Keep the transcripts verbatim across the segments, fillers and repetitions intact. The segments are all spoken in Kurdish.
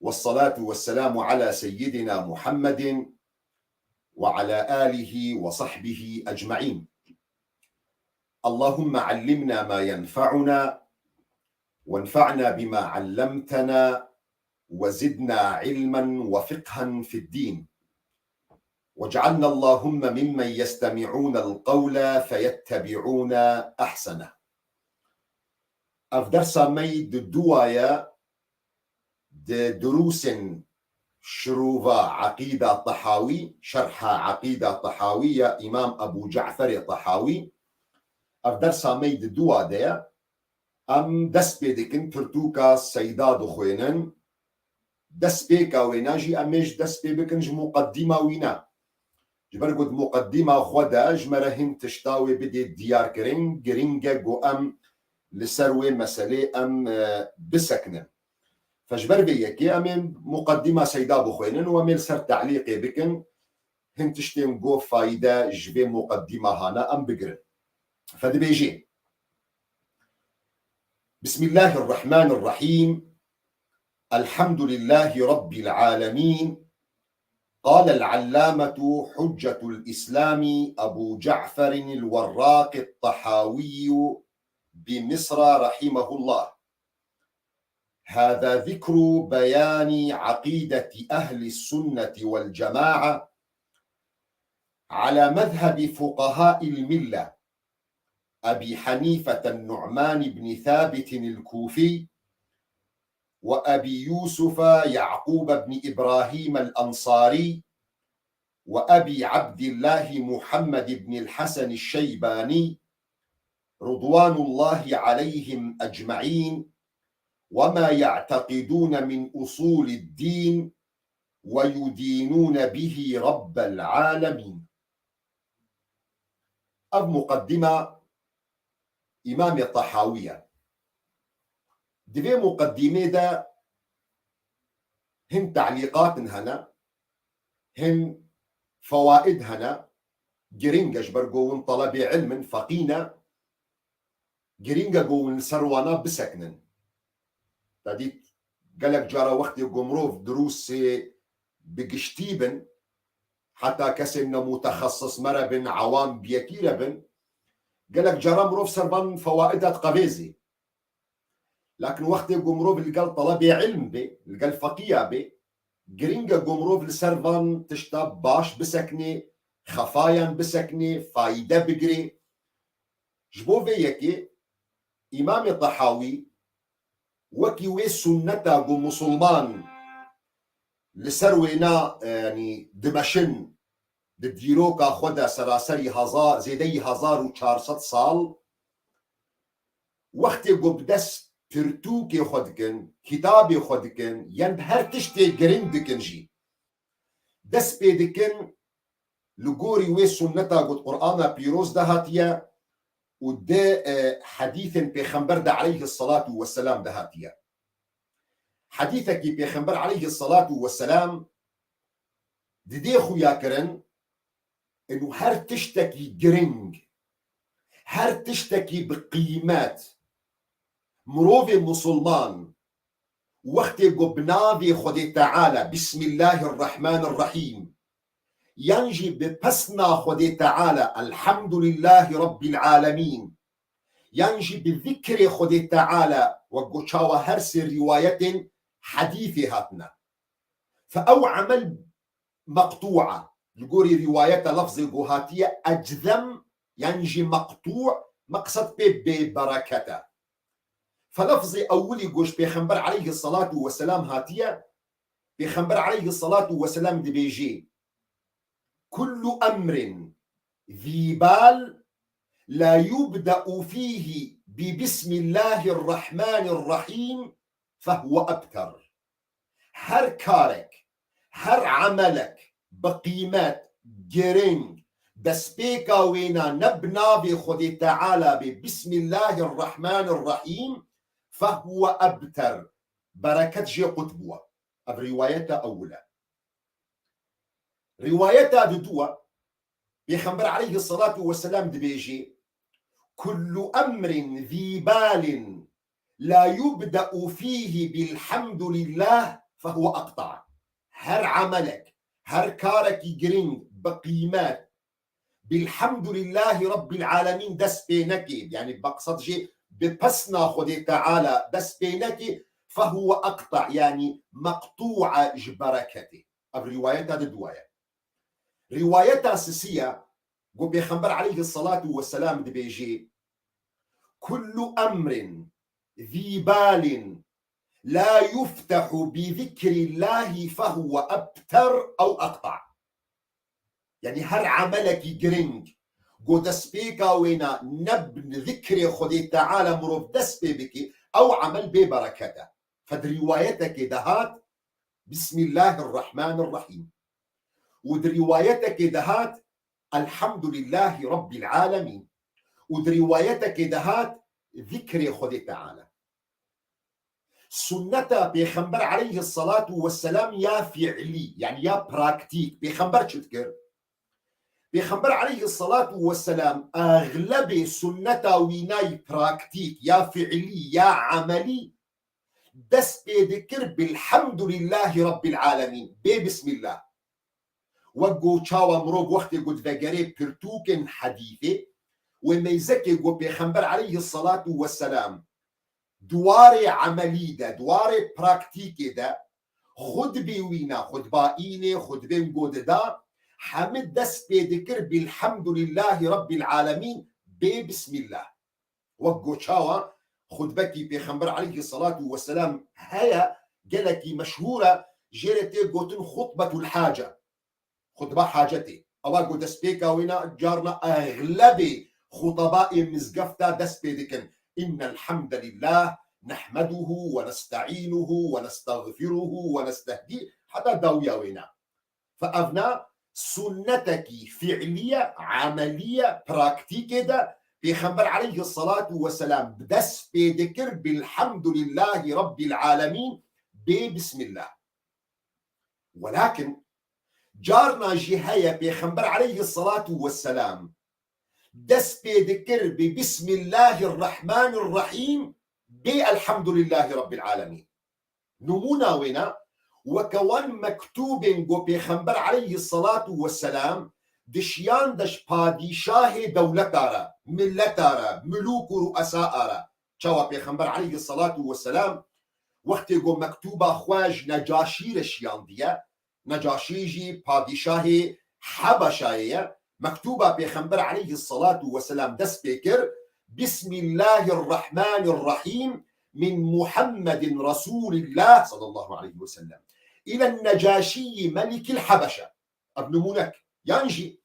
والصلاة والسلام على سيدنا محمد وعلى آله وصحبه أجمعين. اللهم علمنا ما ينفعنا وانفعنا بما علمتنا وزدنا علما وفقها في الدين. واجعلنا اللهم ممن يستمعون القول فيتبعون أحسنه. Ev dersa me yî di dûwa ye di durûsên şirova Eqîda Tehawî, şerha Eqîda Tehawî ya Îmam Ebû Ce'ferê Tehawî. Ev dersa me yî di dûwa de ye. Em dest pê dikin, pirtûka Seyda dixwênin. Destpêka wêna jî em ê ji dest pê bikin ji muqeddîma wî ne. Ji ber ku di muqeddîma xwe de ji me re hin tişta wê bidê diyarkirin, girîng e ku em li ser wê meselê em, e, bisekinin. Fe ji ber vê yekê em ê muqeddîma Seyda bixwênin û em ê li ser telîqê bikin. Hin tiştên ku fayde ji vê muqeddîma hane em bigirin. Fe dibêjê: بسم الله الرحمن الرحيم. الحمد لله رب العالمين. قال العلامة حجة الإسلام أبو جعفر الوراق الطحاوي بمصر رحمه الله: هذا ذكر بيان عقيدة أهل السنة والجماعة على مذهب فقهاء الملة أبي حنيفة النعمان بن ثابت الكوفي، وأبي يوسف يعقوب بن إبراهيم الأنصاري، وأبي عبد الله محمد بن الحسن الشيباني، رضوان الله عليهم أجمعين، وما يعتقدون من أصول الدين ويدينون به رب العالمين. Ev muqeddîma Îmamê Tehawî ye. Di vê muqeddîmê de hin telîqatin hene, hin fewaid hene, girîng e ji ber ku hûn telebê ilm in, feqî ne, girîng e ku hûn li ser wana bisekinin. Te dît gelek cara wextê ku mirov durûsê bi giştî bin, heta kesên ne mutexesis me re bin, ewam bi yekî re bin, gelek cara mirov ser van fewaida diqevêzê. Lakin wextê ku mirov li gel telebê ilm bê, li gel feqiya bê, girîng e ku mirov li ser van tişta baş biseknê, xefayan biseknê, fayde bigirê. Ji bo vê yekê Îmamê Tehawî wekî wê sunneta ku musulman li ser wêna, e, yanî dimeşin di dîroka xwe de seraserî hezar, zêdeyî hezar û çar sed sal, wextê ku bi dest pirtûkê xwe dikin, kitabê xwe dikin, yan bi her tiştê girîng dikin jî, dest pê dikin li gorî wê sunneta ku di Qur'ana pîroz de hatiye û di, e, hedîsên Pêxember de aleyhisselatu vesselam de hatiye. Hedîsekî Pêxember aleyhisselatu vesselam didê xuya kirin, û her tiştekî girîng, her tiştekî bi qîmet, mirovê musulman wextê ku bi navê Xwedê Teala, Bismillahirrahmanirrahîm, yan jî bi pesna Xwedê Teala, Elhamdulillahî Rabbil Alemîn, yan jî bi zikrê Xwedê Teala, wek ku çawa her sê rîwayetên hedîsê hatine. Fe ew emel meqtû'a. Li gorî rîwayeta lefzê ku hatiye eczem, yan jî meqtû', meqsed pê bêbereket e. Fe lefzê ewilî ku ji Pêxember aleyhisselatu vesselam hatiye, Pêxember aleyhisselatu vesselam dibêjê: "Kullu emrin zî bal la yubda'u fîhî bi Bismillahirrahmanirrahîm fehuwe ebter." Her karek, her emelek bi qîmet, girîng, destpêka wêna ne bi navê Xwedê Teala bê, Bismillahirrahmanirrahîm, fehuwe ebter, bereket jê qut bûwe. Ev rîwayeta ewil e. Rîwayeta didû e, Pêxember aleyhisselatu vesselam dibêjê: "Kullu emrin zî balin لا يبدأ فيه بالحمد لله فهو أقطع. Her emelek, her karekî giring bi qîmet, Bilhamdulillahî Rabbil Alemîn dest pê nekê, yanî maqsed jê bi pesna Xwedê Teala dest pê nekê, fehuwe aqta, yanî meqtû e ji bereketê. Ev rîwayeta di dua ye. Rîwayeta sisiya, ku Pêxember aleyhissalatu vesselam dibêjê, Kullu emrin zî balin la yuftehu bi zikrillahî fehuwe ebter ew aqta. Yanî her emelekî giring, ku destpêka wêna ne bi zikrê Xwedê Teala mirov dest pê bike, ew emel bê bereket e. Fe di rîwayetekê de hat, Bismillahirrahmanirrahîm. Û di rîwayetekê de hat, Elhamdulillahî Rabbil Alemîn. Û di rîwayetekê de hat, Zikrê Xwedê Teala. Sunneta Pêxember aleyhissalatu vesselam ya fiilî, yanî ya praktîk, Pêxember çi dikir? Pêxember aleyhissalatu vesselam, exlebê sunneta wînayî praktîk, ya fiilî, ya emelî, dest pê dikir Bilhamdulillahî Rabbil Alemîn, bê Bismillah. Wek ku çawa mirov wextê ku divegerê pirtûkên hedîfê, wê meyzekê ku Pêxember aleyhissalatu vesselam di warê emelî de, di warê praktîkê de, xutbê wîna, xutba înê, xutbên ku dida, hemî dest pê dikir Bilhamdulillahî Rabbil Alemîn, bê Bismillah. Wek ku çawa xutbekî Pêxember aleyhissalatu vesselam heye, gelekî meşhûr e, jê re tê gotin xutbetul hace. Xutba hacetê. Ewa ku destpêka wê ne, carna exlebê xuteba ê mizgefta dest pê dikin. Innel hamdelillah, nehmeduhu ve nestainuhu ve nestağfiruhu ve nestehdî, heta dawiya wê ne. Fe evna sunnetekî fiilî ye, emelî ye, praktîkê de Pêxember aleyhissalatu vesselam bi dest pê dikir, Bilhamdulillahî Rabbil Alemîn, bê Bismillah. Welakin carna jî heye Pêxember aleyhissalatu vesselam dest pê dikir bi Bismillahirrahmanirrahîm, bê Elhamdulillahî Rabbil Alemîn. Nimûna wê ne, weke wan mektûbên ku Pêxember aleyhissalatu vesselam dişiyan de ji padîşahê dewleta re, mileta re, milûk û ruesa re. Çawa Pêxember aleyhissalatu vesselam wextê ku mektûba xwe ji Necaşî re şiyandiye, Necaşî jî padîşahê Hebeşayê ye. Mektûba Pêxember aleyhissalatu vesselam dest pê kir, Bismillahirrahmanirrahîm, min Muhammedin Resulillah sallallahu aleyhi ve sellem îlen Necaşî melikil Hebeşe. Ev nimûnek. Yan jî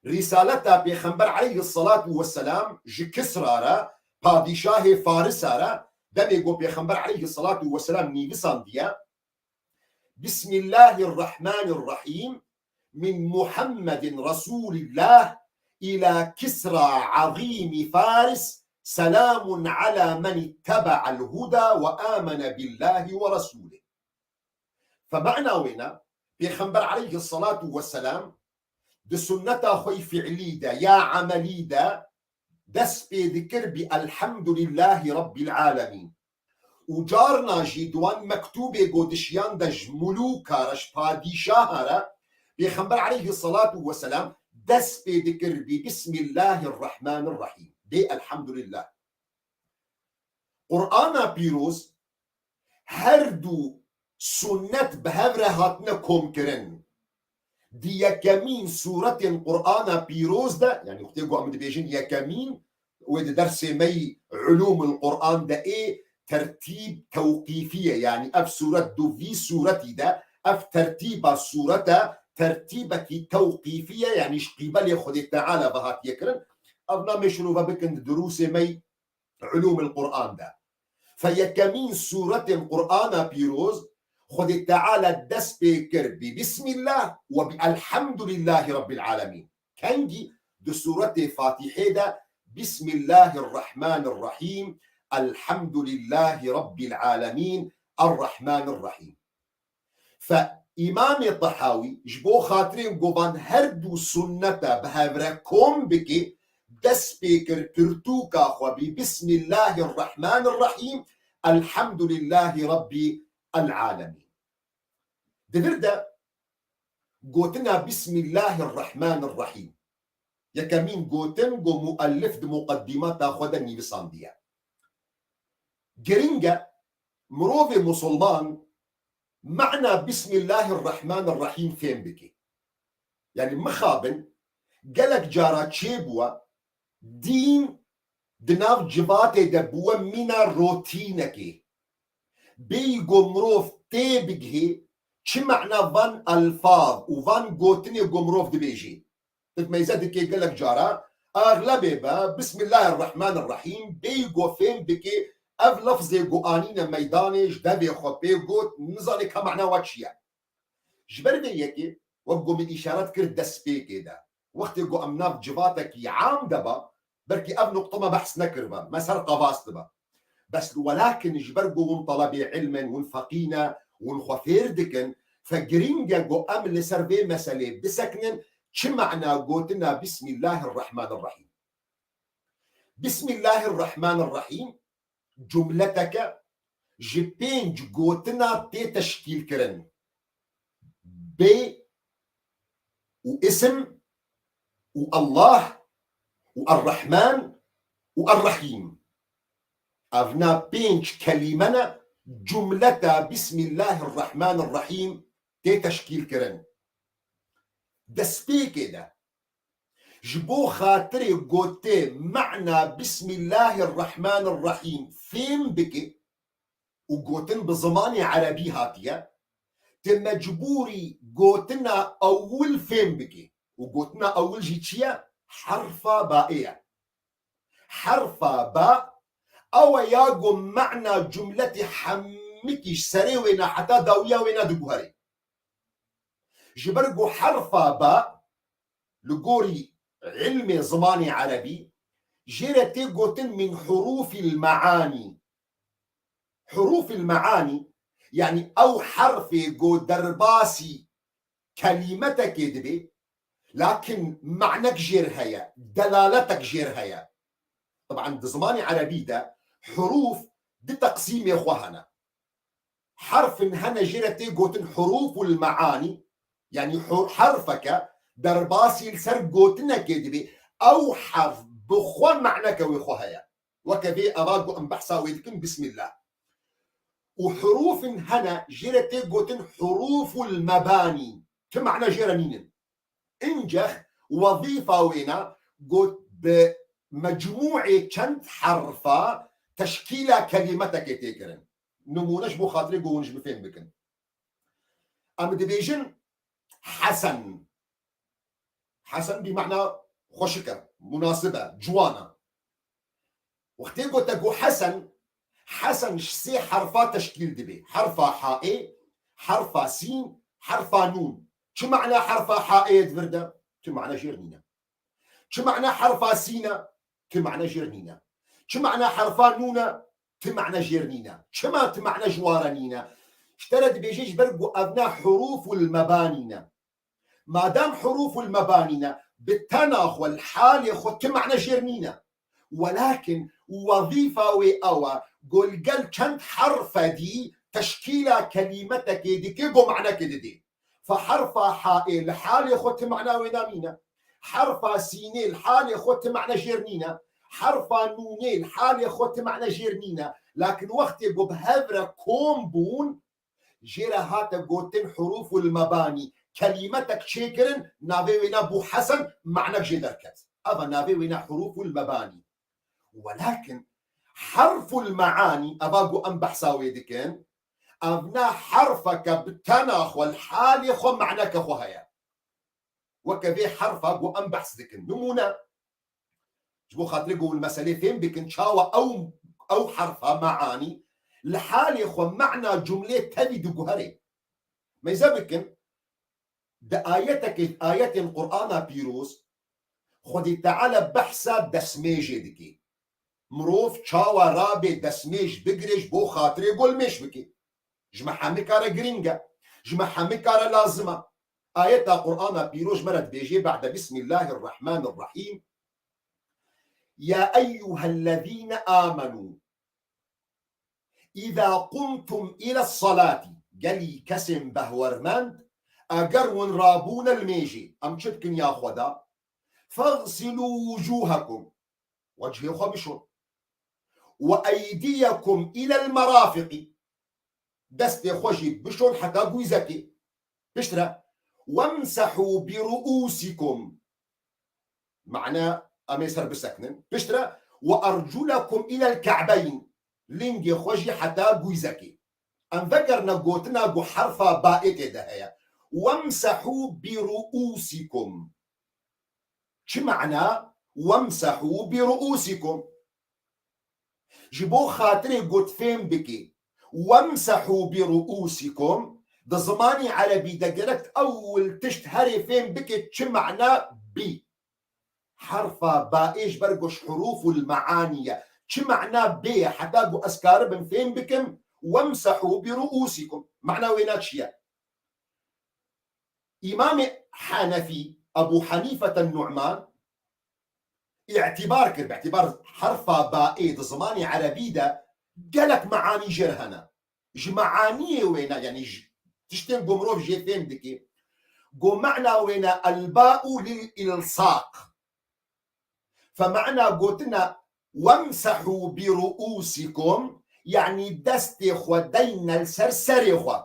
rîsaleta Pêxember aleyhissalatu vesselam ji Kisra re, padîşahê Farisa re, demê ku Pêxember aleyhissalatu vesselam nîvisandiye, Bismillahirrahmanirrahîm. Min Muhammedin Resulillah ila Kisra azîmî Faris. Selamun ala men ittebe'el huda ve amene billahi ve resulih. Fe mana wê ne, Pêxember aleyhissalatu vesselam di sunneta xwe yî fiilî de ya emelî de dest pê dikir bi Elhamdulillahî Rabbil Alemîn. Û carna jî di wan mektûbê ku dişiyan de ji milûka re, ji padîşaha re, Pêxember aleyhissalatu vesselam dest pê dikir bi Bismillahirrahmanirrahîm. Bê Elhamdulillah. Qur'ana pîroz her du sunnet bi hev re hatine komkirin. Di yekemîn sûretên Qur'ana pîroz de, yanî wextê ku em dibêjin yekemîn, wê di dersê me yî Ulûmul Qur'an de ê tertîb tewqîfî ye, yanî ev sûret du vî sûretî de, ev tertîba sûret e, tertîbekî tewqîfî ye, yanî ji qîbelê Xwedê Teala ve hatiye kirin. Ev namê şirove bikin di durûsê me yî Ulûmul Qur'an de. Fe yekemîn sûretên Qur'ana pîroz, Xwedê Teala dest pê kir bi Bismillah ve bi Elhamdulillahî Rabbil Alemîn. Kengî? Di sûretê Fatîhê de, Bismillahirrahmanirrahîm, Elhamdulillahî Rabbil Alemîn, Errahmanirrahîm. Fe Îmamê Tehawî ji bo xatirên ku van her du sunneta bi hev re kom bike, dest pê kir pirtûka xwe bi Bismillahirrahmanirrahîm, Elhamdulillahî Rabbî el-Alemîn. Di vir de gotina Bismillahirrahmanirrahîm. Yekemîn gotin ku muellif di muqeddîmata xwe de nivîsandiye. Giring e mirovê musulman mana Bismillahirrahmanirrahîm fêm bike. Yanî mixabin gelek cara çêbûye dîn di nav civatê de bûye mîna rotînekê. Bêyî ku mirov tê bigihê çi mana van elfaz û van gotinê ku mirov dibêjê. Dik meyze dike gelek cara, axlebê be, Bismillahirrahmanirrahîm, bêyî ku fêm bike, ev lefzê ku anîne meydanê, ji devê xwe pê got, nizanê ka mana wa çi ye. Ji ber vê yekê, wek ku min îşaret kir destpêkê de, wextê ku em nav civatekî am de be, belkî ev nuqta me behs nekiribe, me ser qevas dibe. Bes welakin ji ber ku hûn telebê ilm in, hûn feqî ne, hûn xwe fêr dikin, fe giring e ku em li ser vê meselê bisekinin, çi mana gotina Bismillahirrahmanirrahîm. Bismillahirrahmanirrahîm cumleteke ji pênc gotina tê teşkîlkirin. Bê û isim û Allah û Errahman û Errahîm. Evna pênc kelîme ne, cumleta Bismillahirrahmanirrahîm tê teşkîlkirin. Destpêkê de ji bo xatirê gotê mana Bismillahirrahmanirrahîm fêm bike û gotin bi zimanê erebî hatiye, tu mecbûrî gotina ewil fêm bike. Û gotina ewil jî çi ye? Herfa baê ye. Herfa ba ew e ya ku mana cumletê hemikî ji serê wêna heta dawiya wêna diguherê. Ji ber ku herfa ba li gorî ilmê zimanê erebî jê re tê gotin min hurufil meanî. Hurufil meanî, yanî ew herfê ku derbasî kelîmetekê dibe, lakin manek jêr heye, delaletek jêr heye. Taban di zimanê erebî de huruf di teqsîmê xwe hene. Herfin hene jê re tê gotin huruful meanî, yanî hur-, herfeke derbasî li ser gotinekê dibe, ew herf bi xwe maneke wê xwe heye. Weke vê eva ku em behsa wê dikin, Bismillah. Û hurufin hene jê re tê gotin huruful mebanî. Ti mana jê re nînin. Încex wezîfa wêna got bi mecmûê çend herfa teşkîla kelîmetekê tê kirin. Nimûne ji bo xatirê ku hûn ji min fêm bikin. Em dibêjin Hesen. Hesen bi mana xweşik e, munasib e, ciwan e. Wextê ku te got Hesen, Hesen ji sê herfa teşkîl dibe. Herfa haê, herfa sîn, herfa nûn. Çi mana herfa haê di vir de? Ti mana jêr nîne. Çi mana herfa sîn e? Ti mana jêr nîne. Çi mana herfa nûn e? Ti mana jêr nîne. Çima ti mana ji wa re nîne? Ji te re dibêje ji ber ku evna huruful mebanî ne. Madem huruful mebanî ne, bi tena xwe li halê xwe ti mane jêr nîne. Welakin wezîfa wê ew e, ku li gel çend herfe dî teşkîla kelîmetekê dike, ku manekê didê. Fe herfa haê li halê xwe ti mana wê namîne. Herfa sînê li halê xwe ti mane jêr nîne. Herfa nûnê li halê xwe ti mane jêr nîne. Lakin wextê ku bi hev re kom bûn, jê re hate gotin huruful mebanî. Kelîmetek çêkirin, navê wê ne bû Hesen, manek jê derket. Eva navê wê ne huruful mebanî. Welakin herful meanî, eva ku em behsa wê dikin, ev ne herfeke bi tena xwe li halê xwe maneke xwe heye. Weke vê herfa ku em behs dikin. Nimûne, ji bo xatirê ku hûn meselê fêm bikin, çawa ew, ew herfa meanî li halê xwe mana cumlê tevî diguherê. Meyze bikin, di ayetekê, ayetên Qur'ana pîroz, Xwedî Teala behsa destmêjê dike. Mirov çawa rabe destmêj bigire ji bo xatirê ku li mêj bike. Ji me hemika re giring e. Ji me hemika re lazim e. Ayeta Qur'ana pîroz me re dibêje, ba'de Bismillahirrahmanirrahîm. Ya eyyuhellezîne amenû. إذا قمتم إلى الصلاة, gelî kesên behwermend, eger hûn rabûne li mêjê, em çi bikin ya Xweda? فاغسلوا وجوهكم, wechê xwe bişon. وأيديكم إلى المرافق, destê xwe jî bişon heta gûyzekê. Piştre, وامسحوا برؤوسكم. Mane, em ê ser bisekinin. Piştre, وأرجلكم إلى الكعبين. Lingê xwe jî heta gûyzekê. Em vegerine gotina ku herfa baê tê de heye. وامسحوا برؤوسكم. Çi mana? وامسحوا برؤوسكم. Ji bo xatirê got fêm bike. وامسحوا برؤوسكم. Di zimanê erebî de gerek ewil tişt herê fêm bike çi mana bî. Herfa baê ji ber ku ji hurûful meanî ye. Çi mana bê ye heta ku ez karibim fêm bikim. وامسحوا برؤوسكم. Mana wêna çi ye? Îmamê Henefî, Ebû Henîfete Nu'man, îtîbar kir, bi îtîbar herfa baê di zimanê erebî de gelek meanî jê re hene. Ji meaniyê wêna, yanî ji tiştên ku mirov jê fêm dike, ku mana wêna الباء للإلصاق. Fe mana gotina وامسحوا برؤوسكم, yanî destê xwe deyne li ser serê xwe.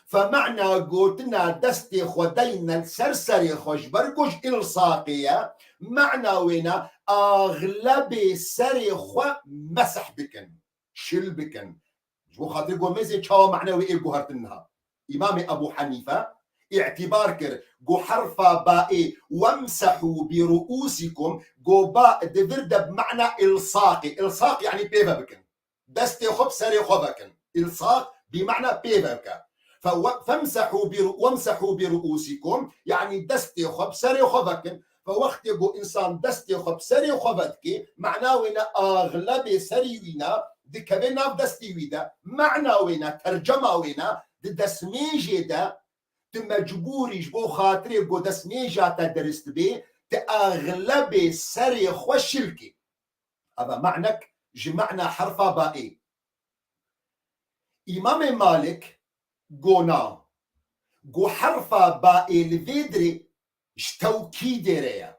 Fe mana gotina destê xwe deyne li ser serê xwe ji ber ku ji îlsaqê ye, mana wêna axlebê serê xwe mesih bikin, şil bikin. Ji bo xatirê ku mêzê çawa mane wê ê guhertin niha. Îmamê Ebû Henîfe îtîbar kir ku herfa baê وامسحوا برؤوسكم, ku ba di vir de bi mana îlsaqê. Îlsaq yanî pêve bikin. Destê xwe bi serê xwe vekin. Îlsaq bi mana pêve bike. Fe-, فامسحوا بر-، وامسحوا برؤوسكم, yanî destê xwe bi serê xwe vekin. Fe wextê ku însan destê xwe bi serê xwe vedike, mana wêna axlebê serî wîna dikeve nav destê wî de. Mana wêna, tercema wêna, di destmêjê de tu mecbûrî ji bo xatirê ku destmêja te dirist bê, tu axlebê serê xwe şil kî. Eva manek ji mana herfa baê. Îmamê Malik gona, go herfa baê li vê dirê ji tewkîdê re ye.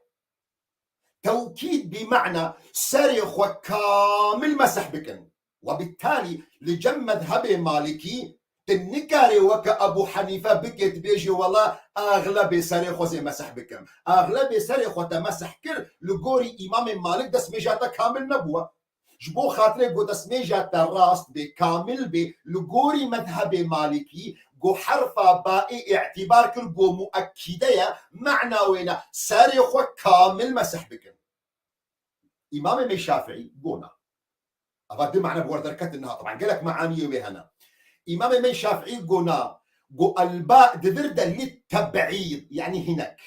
Tewkîd bi mana serê xwe kamil mesih bikin. Webittalî li cem mezhebê Malikî tu nikarê weke Ebû Henîfe bikê, tu bêjî, wela axlebê serê xwe zê mesih bikim. Axlebê serê xwe te mesih kir, li gorî Îmamê Malik destmêja te kamil nebûwe. Ji bo xatirê ku destmêja te rast bê, kamil bê, li gorî mezhebê Malikî, ku herfa baê îtîbar kir ku muekkîde ye, mana wêne serê xwe kamil mesih bikin. Îmamê me Şafiî gona. Eva du mane bi we derketin niha. Teban gelek meaniyê wê hene. Îmamê me Şafiî gona, go elba di vir de li teb'îd, yanî hinek.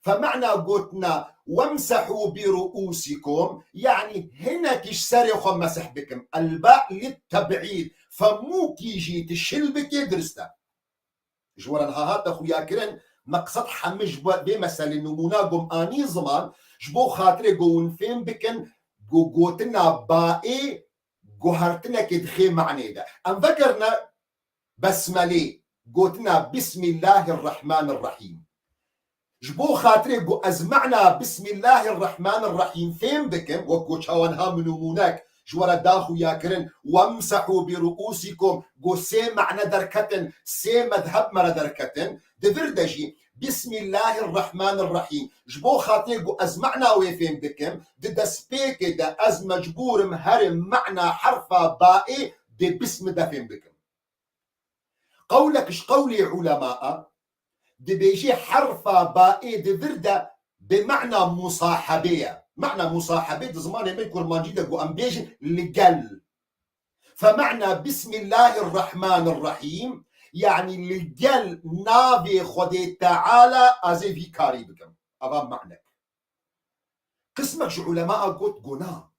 Fe mana gotina "wemsehû bi ru'ûsikum", yanî hinek ji serê xwe mesih bikim. Elba li teb'îd. Fe mûkî jî tu şil bikê dirist e. Ji we re niha hate xuyakirin, meqsed hemî ji bo vê meselê nimûna gom anî ziman, ji bo xatirê go hûn fêm bikin, go gotina baê guhertinekê di xê manê de. Em vegerine besmelê, gotina Bismillahirrahmanirrahîm. Ji bo xatirê ku ez mana Bismillahirrahmanirrahîm fêm bikim, wek ku çawa niha min nimûnek ji we re da xuyakirin, "wemsehû bi ru'ûsikum", ku sê mane derketin, sê mezheb me re derketin, di vir de jî "Bismillahirrahmanirrahîm". Ji bo xatirê ku ez mana wê fêm bikim, di destpêkê de ez mecbûr im herim mana herfa baê bi bismi de fêm bikim. Qewlek ji qewlê ulema a, dibêjê herfa baê di vir de bi mana musahebê ye. Mana musahebê di zimanê me kurmancî de ku em bêjin li gel. Fe mana Bismillahirrahmanirrahîm, yanî li gel navê Xwedê Teala ez ê vî karî bikim. Eva manek. Qismek ji ulema a got, go na.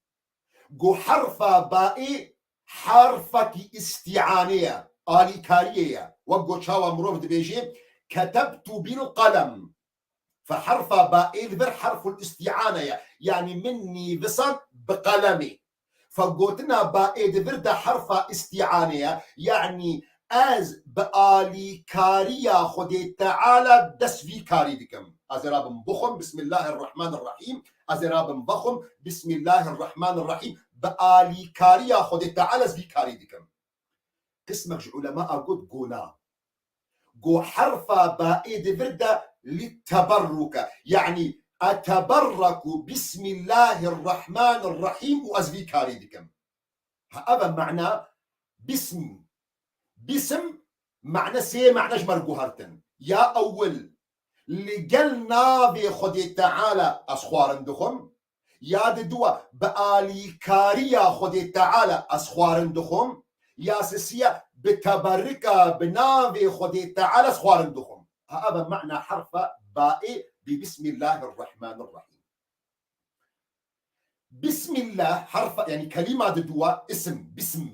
Go herfa baê herfekî îstîanê ye, alîkariyê ye. Wek go çawa mirov dibêjê, "ketebtu bil qelem". Fe herfa baê li vir herful îstîane ye. Yanî min nîvisan bi qelemê. Fe gotina baê di vir de herfa îstîanê ye, yanî ez bi alîkariya Xwedê Teala dest vî karî dikim. Ez ê rabim bixwim, Bismillahirrahmanirrahîm, ez ê rabim vexwim, Bismillahirrahmanirrahîm, bi alîkariya Xwedê Teala ez vî karî dikim. Qismek ji ulema a got go na. Go herfa baê di vir de li teberruke. Yanî eteberreku bismillahirrahmanirrahîm û ez vî karî dikim. Ha, ev e mana bism. Bism mana sê mana ji me re guhertin. Ya ewil, li gel navê Xwedê Teala ez xwarin dixwim. Ya di dua bi alîkariya Xwedê Teala ez xwarin dixwim. Ya sisiya bi teberrika bi navê Xwedê Teala ez xwarin dixwim. Ha, ev e mana herfa baê bi Bismillahirrahmanirrahîm. Bismillah herfa, yanî kelîma di dua isim, bism.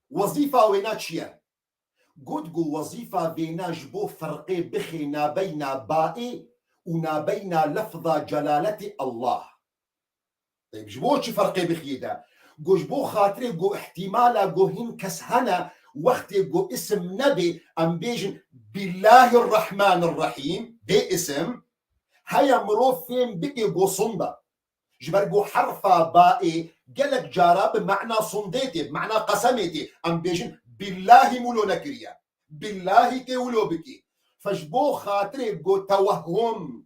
Wezîfa wêna çi ye? Got ku wezîfa vêna ji bo ferqê bixê nabeyna baê û nabeyna lefza celaletê Allah. Teyb, ji bo çi ferqê bixiyê de? Go ji bo xatirê go îhtîmala go hin kes hene, wextê go isim nebê, em bêjin Billahirrahmanirrahîm, bê isim, heye mirov fêm bike go sunda. Ji ber ku herfa baê gelek cara bi mana sundê tê, bi mana qesemê tê. Em bêjin, billahî wilo nekiriye. Billahî tê wilo bikî. Fe ji bo xatirê ku tewehhum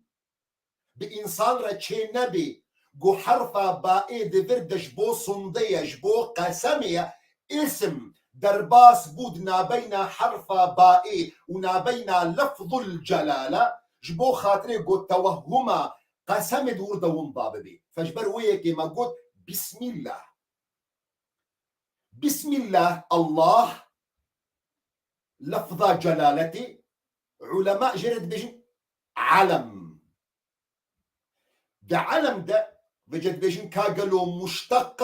bi însan re çê nebê, ku herfa baê di vir de ji bo sundê ye, ji bo qesemê ye, îsim derbas bû di nabeyna herfa baê û nabeyna lefzul celale, ji bo xatirê ku tewehhuma qesemê di wir de winda bibê. Fe ji ber wê yekê me got, Bismillah. Bismillah, Allah, lefza celaletê, ulema jê re dibêjin elem. Di elem de vêce dibêjin ka gelo muşteq e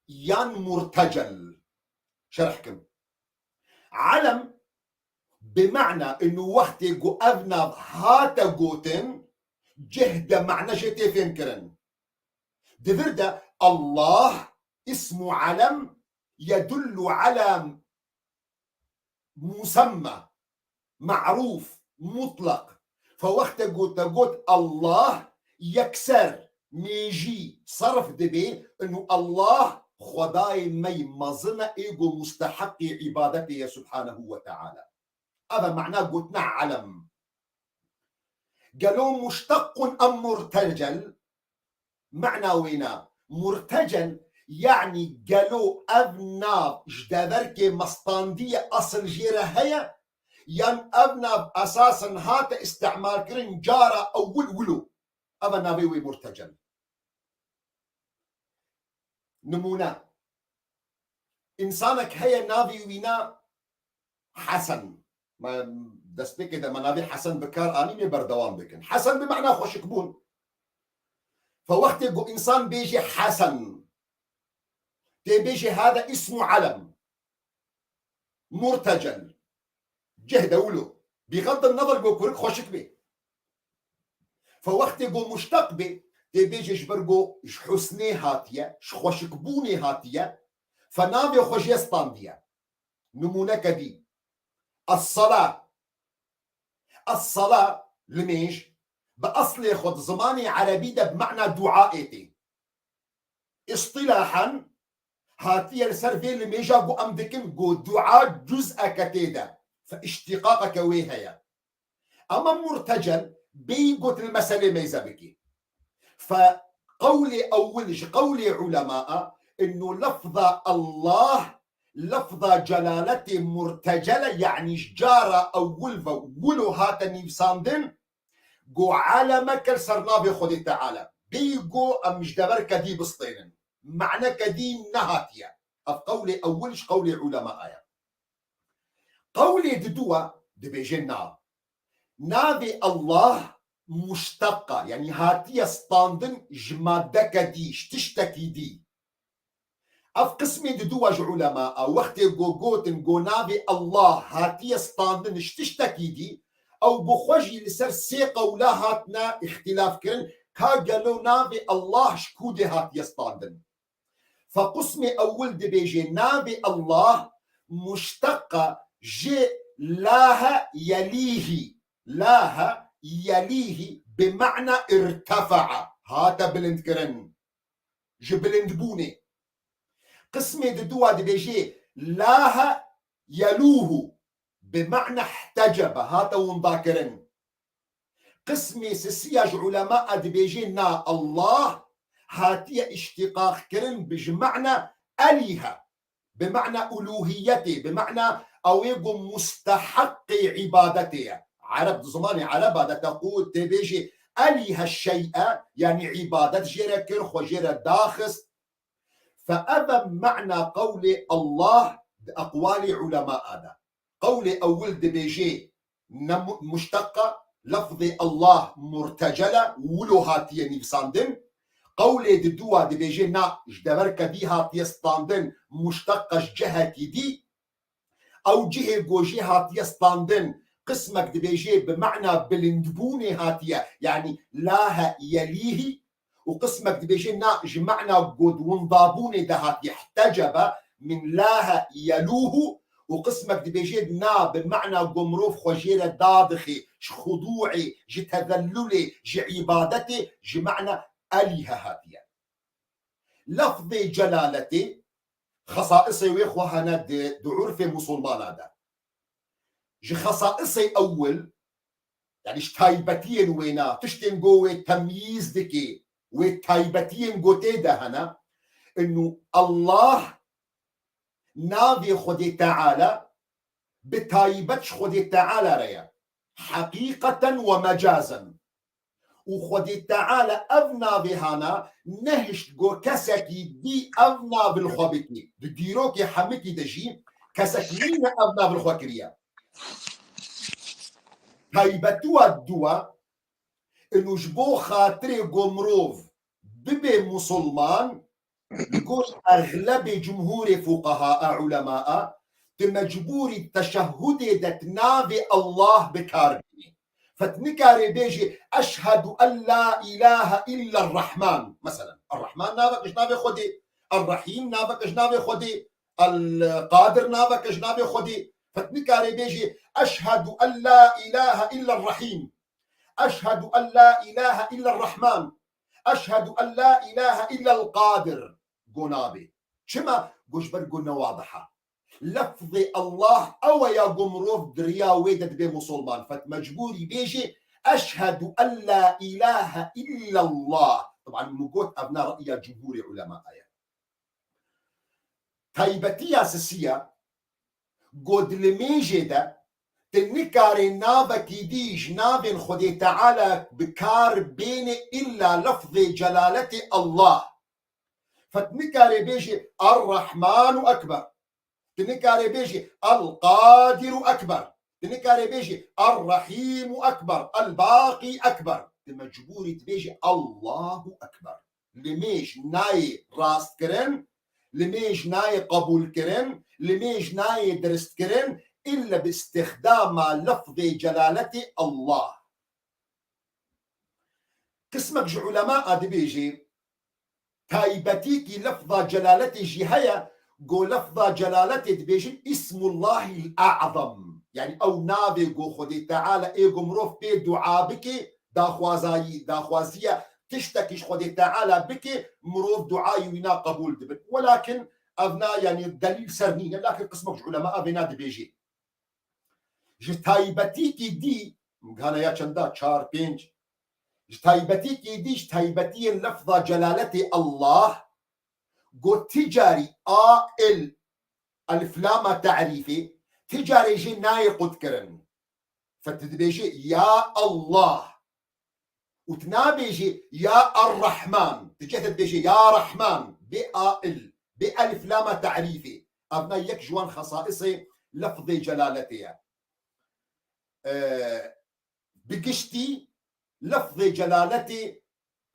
yan murtecel. Şerh kim. Elem bi mana inu wextê ku ev nav hate gotin, cih de mana jê tê fêm kirin. Di vir de Allah ismu elem yedullu ala musemma, ma'ruf, mutlaq. Fe wextê ku te got Allah, yekser, mêjî, serf dibê, inu Allah Xwedayê me yî mezin e, ê ku musteheqî îbadetê ye Subhanehu we Teala. Ev e mana gotina elem. Gelo muştequn em murtecel? Mana wêna, murtecel, yanî gelo ev nav ji deverkê me standiye, esil jê re heye, yan ev nav esasen hate îstimalkirin cara ewil wilo? Ev e navê wê murtecel. Nimûne. Însanek heye navê wî ne Hesen. Me destpêkê de me navê Hesen bi kar anî, lê berdewam bikin. Hesen bi mana xweşikbûn. Fe wextê ku însan bêjê Hesen, tê bêjê hada ismu elem. Murtecel. Cih de wilo. Bi xeddin nezer ku kurik xweşik bê. Fe wextê ku muşteq bê, tê bêjê ji ber ku ji husnê hatiye, ji xweşikbûnê hatiye, fe navê xwe jê standiye. Nimûneke dî. Es-sala. Es-sala, limêj, bi eslê xwe di zimanê erebî de bi mana duayê tê. Îstilahen hatiye li ser vê limêja ku em dikin, ku dua cuz'eke tê de. Fe îştîqaqeke wê heye. Ama murtecel, bêyî got li meselê meyze bikî. Fe qewlê ewil ji qewlê ulema a, inu lefza Allah, lefza celaletê murtecel e, yanî ji cara ewil ve wilo hate nivîsandin, go alemeke li ser navê Xwedê Teala. Bêyî go em ji deverke dî bistênin. Maneke dî nehatiye. Ev qewlê ewil ji qewlê ulema a ye. Qewlê diduwa dibêje na. Navê Allah muşteq e, yanî hatiye standin ji maddeke dî, ji tiştekî dî. Ev qismê diduwa ji ulema a, wextê go gotin go navê Allah hatiye standin ji tiştekî dî, ew bi xwe jî li ser sê qewla hatine îxtîlaf kirin, ka gelo navê Allah ji ku dê hatiye standin. Fe qismê ewil dibêje navê Allah muşteqa ji lahe yelîhî. Lahe yelîhî bi ma'na irtefa'a. Hate bilindkirin. Ji bilindbûnê. Qismê di dû a dibêje lahe yelûhu. Bi ma'na ihtecebe. Hate windakirin. Qismê sisiya ji ulema a dibêje na Allah hatiye îştîqaqkirin bi ji ma'na elîhe. Bi ma'na uluhiyetê, bi ma'na ew ê ku musteheqê îbadetê ye. Ereb, di zimanê Ereba de te qû tê bêjê elîhe şey'e, yanî îbadet jê re kir, xwe jê re daxist. Fe ev e ma'na qewlê Allah di eqwalê ulema a de. Qewlê ewil dibêje ne mu-, muşteqa, lefzê Allah murtecel e, wilo hatiye nivîsandin. Qewlê di dû a dibêje na, ji deverke dî hatiye standin, muşteqa ji cihekî dî. Ew cihê ku jê hatiye standin, qismek dibêje bi ma'na bilindbûnê hatiye, yanî lahe yelîhî, û qismek dibêje na ji ma'na ku di windabûnê de hatiye, ihtecebe min lahe yelûhu, û qismek dibêje na bi ma'na ku mirov xwe jê re dadixê, ji xudû'ê, ji tezellulê, ji îbadetê, ji ma'na elîhe hatiye. Lefzê celaletê xesaisê wê xwe hene di, di urfê musulmana de. Ji xesaisê ewil, yanî ji taybetiyên wêna, tiştên ku wê temyîz dike, wê taybetiyên ku tê de hene, inu Allah navê Xwedê Teala bi taybet ji Xwedê Teala re ye. Heqîqeten we mecazen. Û Xwedê Teala ev navê hana nehişt ku kesekî dî ev nav li xwe bikî. Di dîrokê hemikî de jî kesek nîne ev nav li xwe kiriye. Taybetûa dûa, inu ji bo xatirê ku mirov bibe musulman, li gor exlebê cumhurê fuqaha a, ulema a, tu mecbûrî teşehhudê de tu navê Allah bi kar bînî. Fe tu nikarê bêjî, "Eşhedû en la ilahe illa Rrahman." Meselen, Errahman navek ji navê Xwedê, Errahîm navek ji navê Xwedê, El-Qadir navek ji navê Xwedê. Fe tu nikarê bêjî, "Eşhedû en la ilahe illa Rrahîm. Eşhedû en la ilahe illa Rrahman. Eşhedû en la ilahe illa El-Qadir." Go nabê. Çima? Go ji ber go ne wadiha. Lefzê Allah ew e ya ku mirov di riya wê de dibe musulman. Fe tu mecbûrî bêjê, "Eşhedû en la ilahe illallah." Teban min got, ev ne re'ya cumhurê ulema ye. Taybetiya sisiya, go di limêjê de, tu nikarê navekî dî ji navên Xwedê Teala bi kar bênê illa lefzê celaletê Allah. Fe tu nikarê bêjê, "Errahmanu Ekber." Tu nikarê bêjî, "El-Qadiru Ekber." Tu nikarê bêjî, "El-Rahimu Ekber, El-Baqî Ekber." Tu mecbûrî tu bêjî, "Allahu Ekber." Limêj nayê rastkirin, limêj nayê qebûlkirin, limêj nayê diristkirin, illa bi îstixdama lefzê celaletê Allah. Qismek ji ulema a dibêjê, taybetîkî lefza celaletê jî heye, go lefza celaletê dibêjin Îsmullahîl E'zam. Yanî ew navê go Xwedê Teala ê go mirov pê dua bike, daxwazayî, daxwaziye tiştekî ji Xwedê Teala bike, mirov duayê wîna qebûl dibin. Welakin ev na, yanî delîl ser nîne, lakin qismek ji ulema ev ê na dibêjê. Ji taybetîkî dî, hane ya çenda, çar, pênc, ji taybetîkî dî, ji taybetiyên lefza celaletê Allah, got ti carî a, il, elif lama ta'rîfê, ti carê jê nayê qutkirin. Fe tu dibêjê, "Ya Allah." Û tu nabêjî, "Ya Ar-Rahman." Tu cih te dibêjî, "Ya Rahman." Bê a il, bê elif lama ta'rîfê. Ev na yek ji wan xesaisê lefzê celaletê ye. Ee, bi giştî lefzê celaletê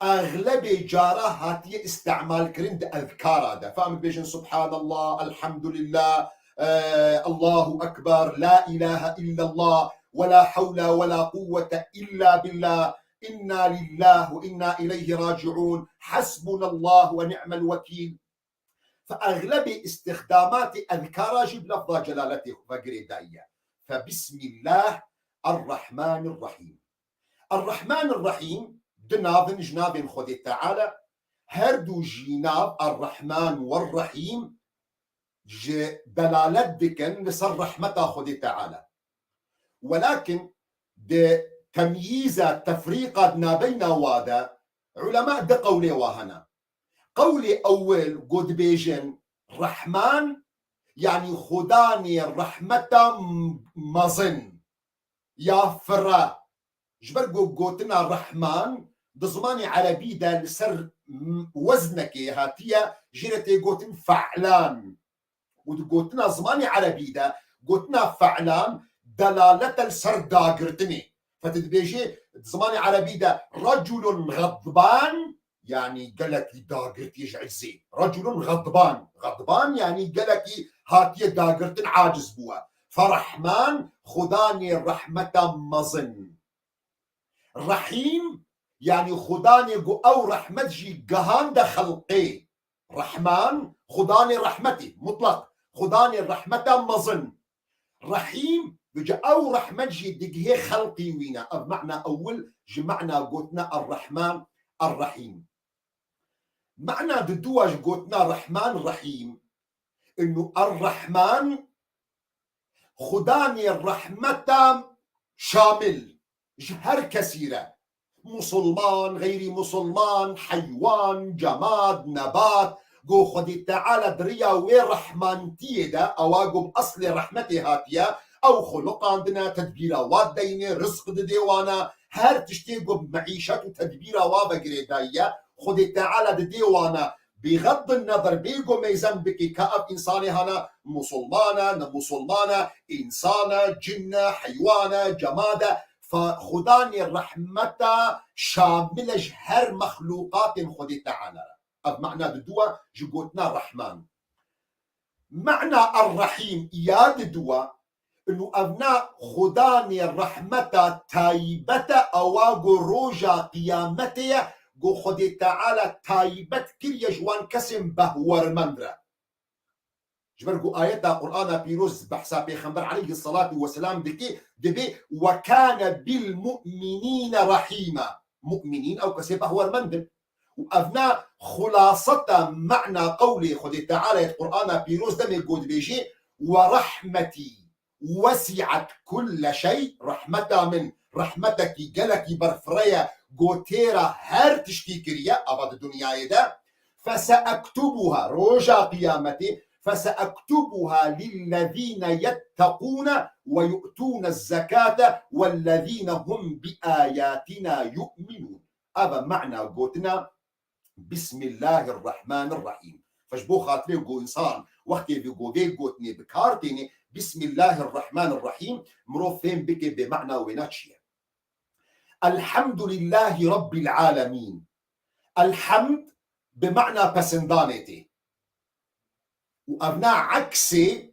exlebê cara hatiye îstemal kirin di ezkara de. Fem dibêjin, "Subhanallah, Elhamdulillah, ee, Allahu Ekber, la ilahe illallah, ve la hewle ve la quwwete illa billah." "Inna lillah ve inna ileyhi raciun. Hasbunallah ve ni'mel vekil." Fe exlebê îstixdamatê ezkara jî bi lefza celaletê xwe girêdayiye. Fe bismillah, Errahmanirrahîm. Errahman Errahîm du nav in ji navên Xwedê Teala, her du jî nav Errahman û Errahîm ji delalet dikin li ser rehmeta Xwedê Teala. Welakin di temyîza, tefrîqa di nabeyna wa de ulema du qewlê wa hene. Qewlê ewil ku dibêjin Rehman, yanî Xudanê rehmeta mezin ya fira. Ji ber ku gotina Rehman di zimanê erebî de li ser weznekê hatiye, jê re tê gotin fe'lan. Û di gotina zimanê erebî de gotina fe'lan delalete li ser dagirtinê. Fe tu dibêjê di zimanê erebî de reculun xedban, yanî gelekî dagirtî ji ecizê. Reculun xedban. Xedban yanî gelekî hatiye dagirtin, aciz bûye. Ferehman, Xudanê rehmeta mezin. Rehîm, yanî Xudanê ku ew rehmet jî gehande xelqê. Rehman, Xudanê rehmetê mutlaq, Xudanê rehmeta mezin. Rehîm, vêca ew rehmet jî digihê xelqî wî ne. Ev mena ewil ji mena gotina Errehman, Errehîm. Mena di dû ji gotina Rehman, Rehîm, inu Errehman, Xudanê rehmeta şamil ji her kesî re. Musulman, xeyrî musulman, heywan, cemad, nebat, ku Xwedê Teala di riya wê rehmantiyê de, ewa ku bi eslê rehmetê hatiye, ew xuluqandine, tedbîra wa dideyne, rizq didê wana, her tiştê ku bi meîşet û tedbîra wa ve girêdayiye, Xwedê Teala didê wana, bêxeddin nezer, bê ku meyzem bikî ka ev însanê hana musulman e, ne musulman e, însan e, cin e, heywan e, cemad e, fe Xudanê rehmeta şamil e ji her mexlûqatên Xwedê Teala re. Ev mena di dû e ji gotina Rehman. Mena Errehîm ya di dû e, inu evna Xudanê rehmeta taybet e, ewa ku roja qiyametê ye, ku Xwedê Teala taybet kiriye ji wan kesên behwermend re. Ji ber ku ayeta Qur'ana Pîroz behsa Pêxember aleyhisselatu vesselam dike, dibê, "Ve kâne bil mu'minîne rahîma." Mu'minîn ew kesê behwermend in. Û evna xulaseta mena qewlê Xwedê Teala yê Qur'ana Pîroz demê ku dibêjê, "Ve rahmetî wesi'et kulle şey", rehmeta min, rehmetekî gelekî berfireye, ku têra her tiştî kiriye, ava di dinyayê de, "Feseektubuha", roja qiyametê, "Feseektubuha lillezîne yettekûne ve yu'tûne zekate vellezîne hum bi ayatina yu'minûn." Ev e mena gotina Bismillahirrahmanirrahîm. Fe ji bo xatirê ku însan wextê vê ku vê gotinê bi kar têne, Bismillahirrahmanirrahîm, mirov fêm bike bê mena wêna çi ye. Elhamdulillahî Rabbil alemîn. Elhamd bi mena pesindanê tê. Û evna eksê,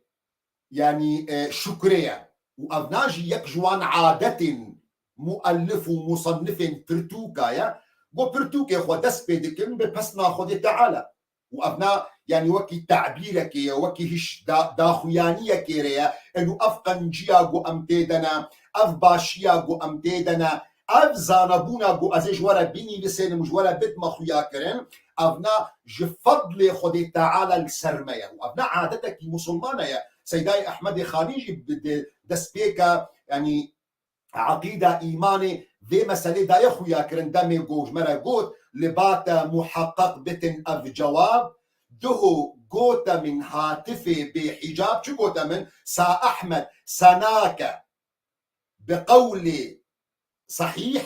yanî, e, şukrê ye. Û evna jî yek ji wan adetên muellif û musennifên pirtûka ye. Ku pirtûkê xwe dest pê dikin bi pesna Xwedê Teala. Û evna, yanî, wekî tebîrekê ye, wekî hiş da-, daxuyaniyekê re ye. Eno ev qenciya ku em tê de ne, ev başiya ku em tê de ne, ev zanebûna ku ez ê ji we re binivîsênim, ji we re bidime xuyakirin, evna ji fedlê Xwedê Teala li ser me ye. Û evna adetekî musulmana ye. Seydayê Ehmedê Xanî jî bi, di destpêka, yanî, eqîda, îmanê vê meselê daye xuyakirin, demê ku ji me re got, "Li ba te muheqeq bitin ev cewab." Duho gote min hatifê bê hicab, çi gote min? Sa Ehmed, senake bi qewlê sehîh,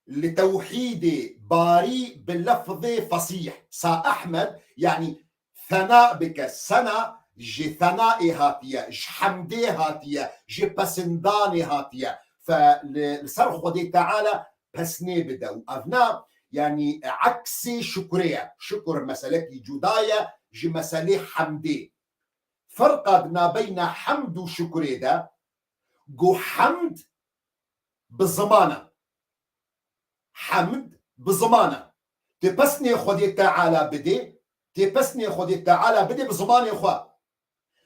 li tewhîdê barî bi lefzê fesîh. Sa Ehmed, yanî sena bike. Sena ji senaê hatiye, ji hemdê hatiye, ji pesindanê hatiye. Fe li, li ser Xwedê Teala pesnê bide. Û evna, yanî, eksê şukurê ye. Şukur meselekî cuda ye ji meselê hemdê. Ferqa di nabeyna hemd û şukurê de, ku hemd bi ziman e. Hemd bi ziman e. Tu pesnê Xwedê Teala bidê, Tê pesnê Xwedê Teala bidê bi zimanê xwe.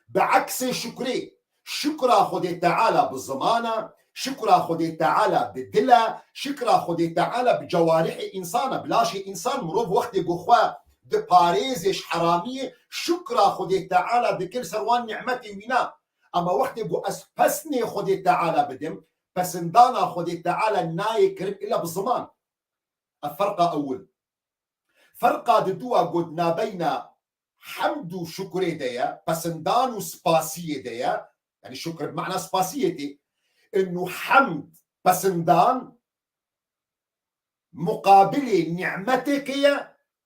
Bi eksê şukrê. Şukra Xwedê Teala bi zimana, şukra Xwedê Teala bi dila, şukra Xwedê Teala bi cewarihê însana, bi laşê însan. Mirov wextê ku xwe diparêzê ji heramiyê, şukra Xwedê Teala dikir ser wan nîmetê wîna. Ama wextê ku ez pesnê Xwedê Teala bidim, pesindana Xwedê Teala nayê kirin illa bi ziman. Ev ferqa ewil. Ferqa diduwa ku di nabeyna hemd û şukurê de ye, pesindan û spasiyê de ye. Yani şukr bi mana spasiyê tê. Inu hemd, pesindan, muqabilê nîmetekê ye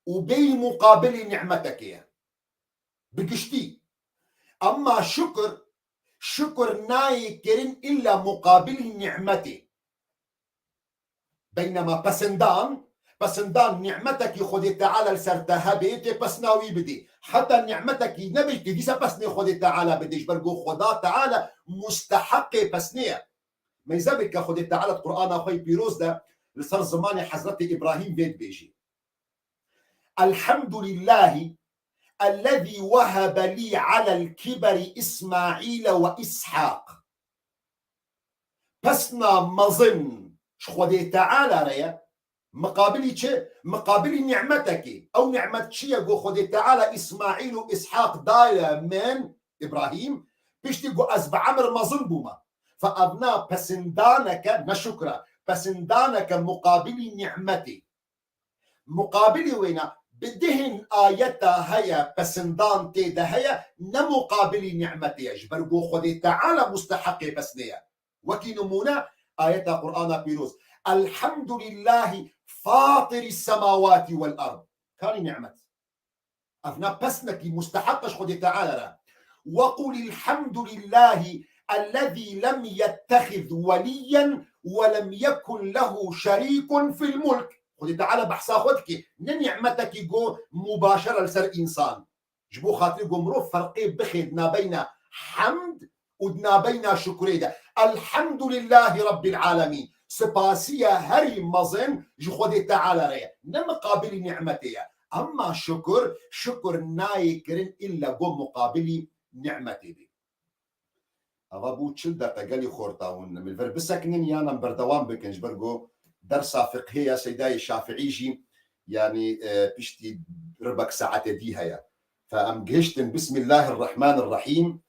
û bêyî muqabilê nîmetekê ye. Bi giştî. Emma şukr, şukr nayê kirin illa muqabilî nîmetê. Beynema pesindan, pesindan nîmetekî Xwedê Teala li ser te hebê, tê pesna wî bidî. Heta nîmetekî nebê, tê dîsa pesnê Xwedê Teala bidî, ji ber ku Xweda Teala musteheqê pesnê ye. Meyze bike Xwedê Teala di Qur'ana xwe yê pîroz de li ser zimanê Hezretê Îbrahîm vê dibêjî. Elhamdulillahî ellezî wehebe lî alel kiberi Îsmaîle ve Îshaq. Pesna mezin ji Xwedê Teala re ye. Miqabilî çi? Miqabilî nîmetekî. Ew nîmet çi ye? Ku Xwedê Teala Îsmaîl û Îshaq daye min, Îbrahîm, piştî ku ez bi emir mezin bûme. Fe evna pesindaneke, ne şukra, pesindaneke muqabilî nîmetê. Muqabilî wêna bi dihên ayeta heye, pesindan tê de heye, ne muqabilî nîmetê ye. Ji ber ku Xwedê Teala musteheqê pesnê ye. Wekî nimûne ayeta Qur'ana pîroz. Elhamdulillahî fatirî semawatî wel erd. Kanî nîmet. Evna pesnekî musteheq e ji Xwedê Teala re. Ve qulî elhamdulillahî ellezî lem yettexiz weliyyen ve lem yekun lehu şerîkun fil mulk. Xwedê Teala behsa xwe dike. Ne nîmetekî ku mubaşer e li ser însan. Ji bo xatirê ku mirov ferqê bixê di nabeyna hemd û di nabeyna şukurê de. Elhamdulillahî Rabbil alemîn. Spasiya herî mezin ji Xwedê Teala re ye. Ne miqabilî nîmetê ye. Emma şukur, şukur nayê kirin illa ku muqabilî nîmetê bê. Ava bû çil deqe gelî xorta hûn. Em li vir bisekinin yan em berdewam bikin ji ber ku dersa fiqhê ya Seydayê Şafiî jî, yanî, e, piştî ribek saetê dî heye. Fe em gihiştin, Bismillahirrahmanirrahîm.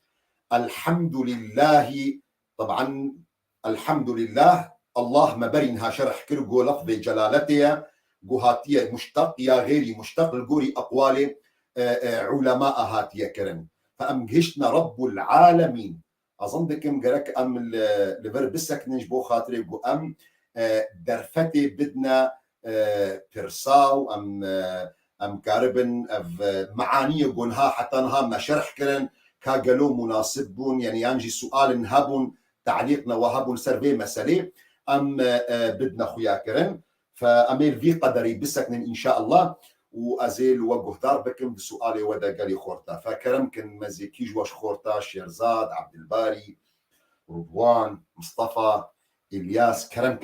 Elhamdulillahî, teban, elhamdulillah, Allah me berî niha şerh kir, ku lefzê celaletê ye, ku hatiye muşteq ya xêrî muşteq li gorî eqwalê, e, e, ulema a hatiye kirin. Fe em gihiştine Rabbul alemîn. Ezan dikim gerek em li, li vir bisekinin ji bo xatirê ku em, e, derfetê bidine, e, pirsa û em, e, em karibin ev, e, meaniyê ku niha heta niha me şerh kirin, ka gelo munasib bûn, yani yan jî sualin hebûn, talîq ne wa hebûn ser vê meselê, em, e, e, bidine xuya kirin. Fe em ê li vî qederî bisekinin înşaallah û ez ê li we guhdar bikim di sualê we de gelî xorta. Fe kerem kin me zê kî ji we ji xorta, Şêrzad, Abdilbarî, Rudwan, Mistefa, Îlyas, kerem